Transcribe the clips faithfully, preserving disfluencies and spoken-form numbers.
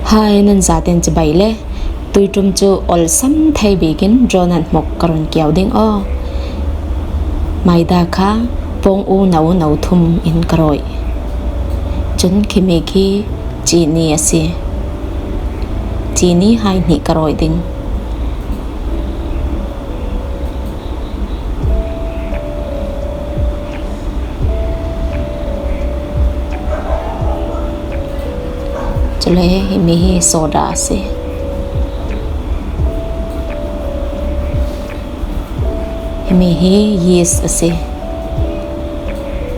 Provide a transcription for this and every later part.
Hai, nan zaten cibai le, tuitum cu olsam thei bikin draw nan hmuk ka run kiau ding aw. Maida kha pawng u no no thum in ka rawih. Cun khimi khi cini a si. Cini hai hnih ka rawih ding. Cule himi hi soda a si. Himi hi yeast a si.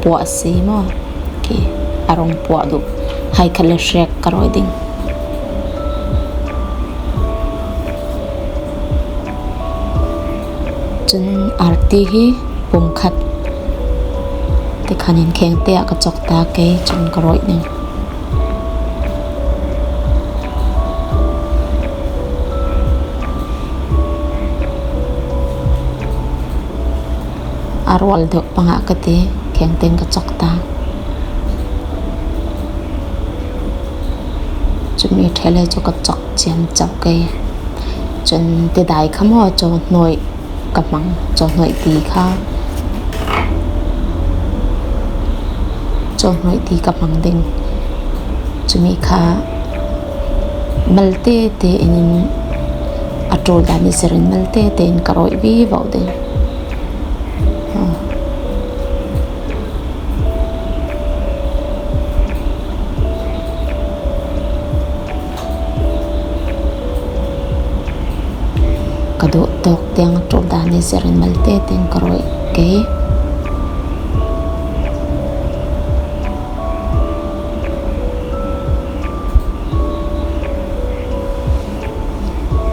Puah a si maw? Okay. A rung puah duh. Hai khat le hrek ka rawih ding. Cun arti hi pum khat. Tikhan in khengte ah ka cok ta kei, cun ka rawih ding. A rual deuh pangah ka ti, khengten ka cok ta. Cumi ṭhele cu ka cok ciamco kei. Cun tidai kha maw, caw hnuaih ka hmang, caw hnuaih ti kha, caw hnuaih ti ka hmang ding. Cumi kha malte tein, a ṭul dan i sirin malte tein ka rawih vivo ding. Ka duh tawk tiang a ṭul dan i sirin malte tein ka rawih kei.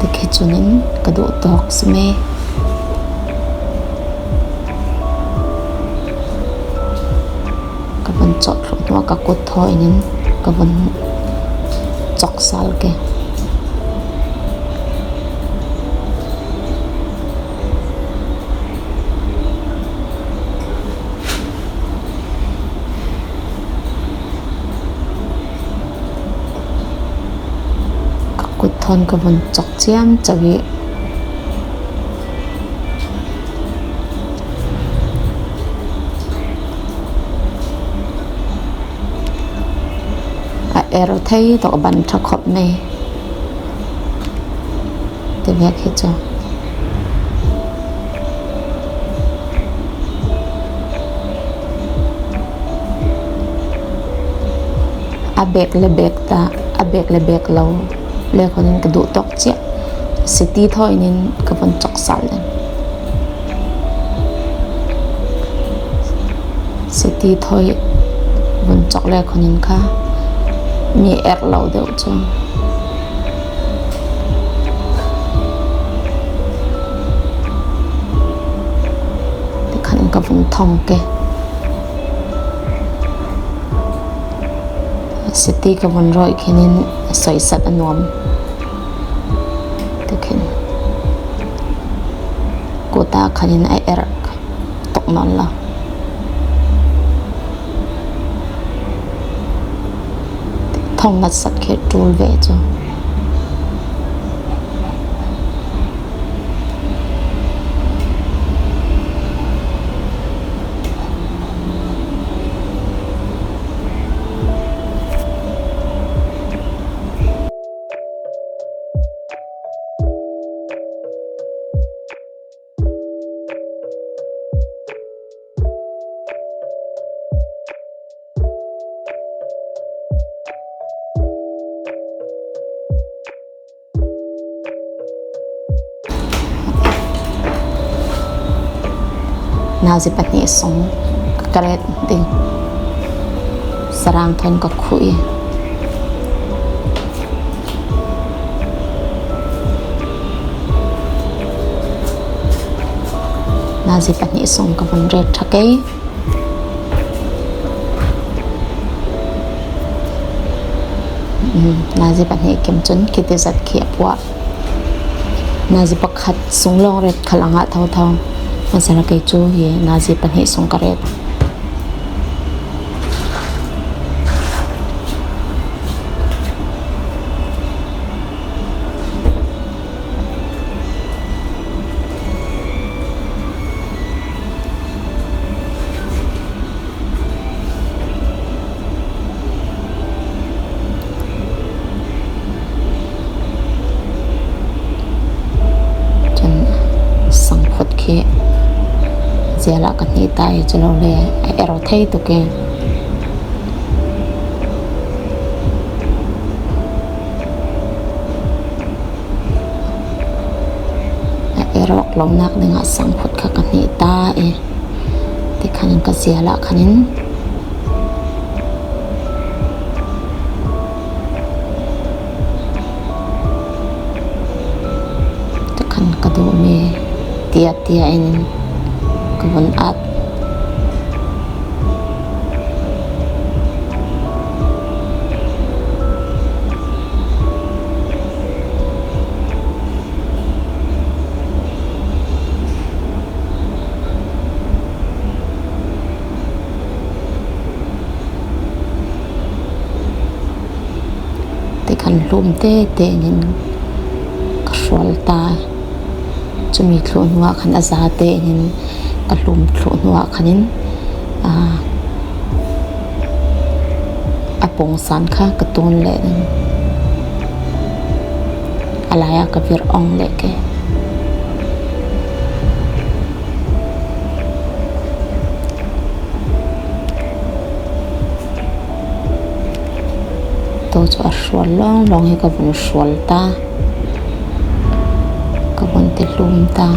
Tikhi cun in ka duh tawk si me. Ka vun cawh thluh hnuah ka kut thaw in, in ka vun cawk sal ke. Ka kut thawn ka vun cawk ciamco i a er thei tawk a ban ṭha khawp mai. Tivek hi cu a bek le bek ta, a bek le bek lo le khuanin ka duh tawk ciah. Siti thawi nin ka vun cawk sal len. Siti thawi vun cawk le khuanin kha mi er lo deuh cu. Tikhan ka vun thong ke. Siti ka vun rawih khinin soisat a nuam. Tikhin kuta khanin a er tuk nawn lo. Thong natsat khi ṭul ve cu. Nazi pahnih sung ka ret ding. Sarang thawn ka khuh i. Nazi pahnih sung ka vun ret ṭha kei. Nazi pahnih kim cun khiti zat khi a puah. Nazi pakhat sung lawng ret khal a ngah thotho. Masala kei cu hi nazi pahnih sung ka ret. Tia lah ka hnih ta i, cu lo le a er aw thei tuk i. A er awk lonak dingah sangphut kha ka hnih ta i. Ti khan in ka zia lah khan in. Takhan ka duhmi tia tia in ka vun at. Tikhan hlum tete in ka hrual ta. Cumi thluh hnuah khan a za te in ka hlum thluh hnuah khan in, aa, a pawngsan kha ka tun leh in a lai-ah ka vir ong leh ke. Tu cu a hrual lawnglawng hi ka vun hrual ta, ka vun ti hlum ta.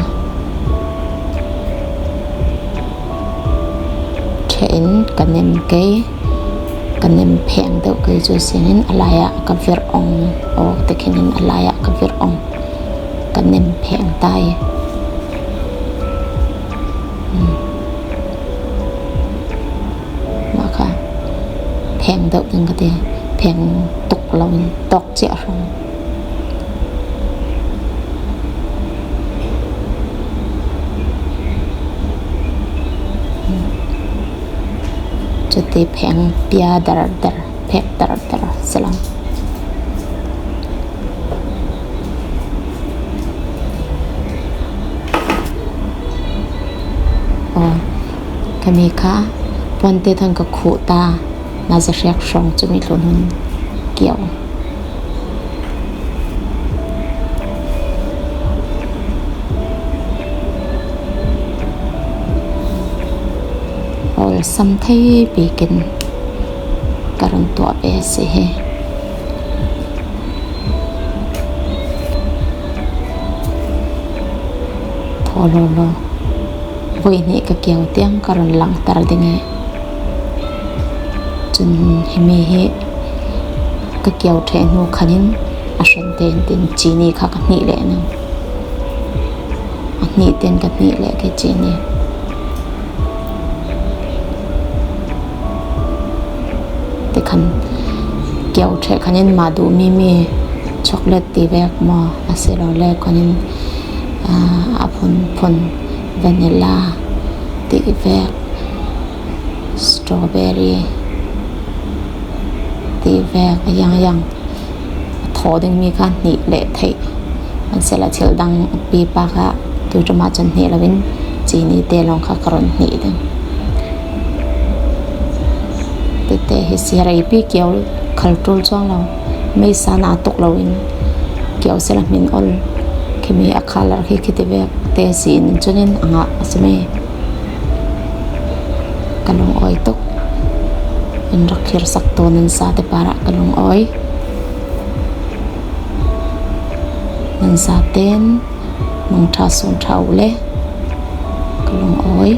Ṭheh in ka nem kei, ka nem pheng deuh kei cu sinin a lai-ah ka vir ong awk tikhin in a lai-ah ka vir ong, ka nem pheng ta i. Hmm. Mah kha pheng deuh ding ka ti, pheng tuk lo in tawk ciah hrawng. Cuti pheng pia dar dar, phek dar dar si lo. Aw, ka mi kha puante than ka khuh ta, na za hriak hrawng cumi hlun hun kiau. Awlsam thei bikin ka run tuah ve si hi. Thaw law law. Voi hnih ka kiau tiang ka run langter ding i. Cun himi hi ka kiau ṭheh hnu khan in a hran tein tin cini kha ka hnih leh ning. A hnih tein ka hnih leh ke cini. Tikhan kiau ṭheh khan in mah duhmi mi chocolate ti vek maw, a si lo le khan in, aa, a phunphun vanilla ti vek, strawberry ti vek a yang yang. A thaw dingmi kha hnih leh theih an si lo, thil dang pi pa kha tuiṭum ah cun hnih loin cini te lawng kha ka run hnih ding. Tete hi si, reipi kiau khal ṭul cuang lo, meisa na tuk loin kiau si lo, hmin ol khimi a khalar khi khiti vek te si in cun in a ngah a si mi. Ka lungawi tuk in rak khirsak tu nan sa te parah ka lungawi. Nan sa ten mangṭha sun ṭha u le ka lungawi.